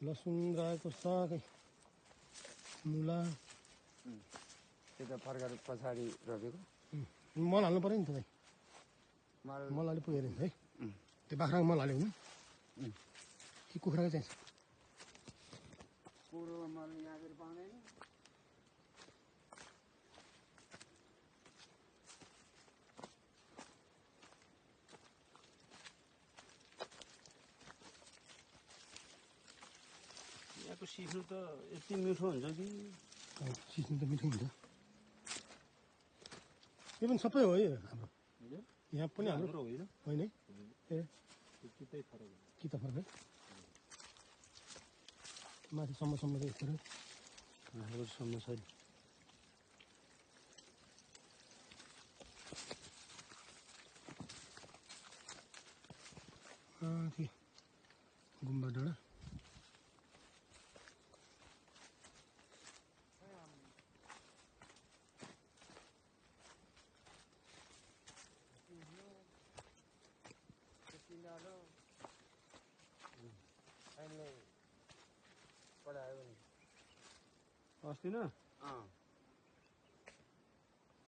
लसुन रायोको साग मुला त्यो त फर्काएर पछाडि रोपेको मल हाल्नु पर्यो नि त भाइ मल मल हाल्नु पुगेर है त्यो बाख्राको मल हाल्यो भने कि कुखुराको चाहिन्छ कुरोमा मल यहाँतिर पाउँदैन यहाँको सिस्नु त यति मिठो हुन्छ कि सिस्नु त मिठो हुन्छ यो पनि सबै हो यो हाम्रो यहाँ पनि हाम्रो होइन ए कि त फरक है माथि सम्मसम्म चाहिँ यस्तो सम्म छ नि माथि गुम्बा डाँडा अहिले पढायो नि अस्ति न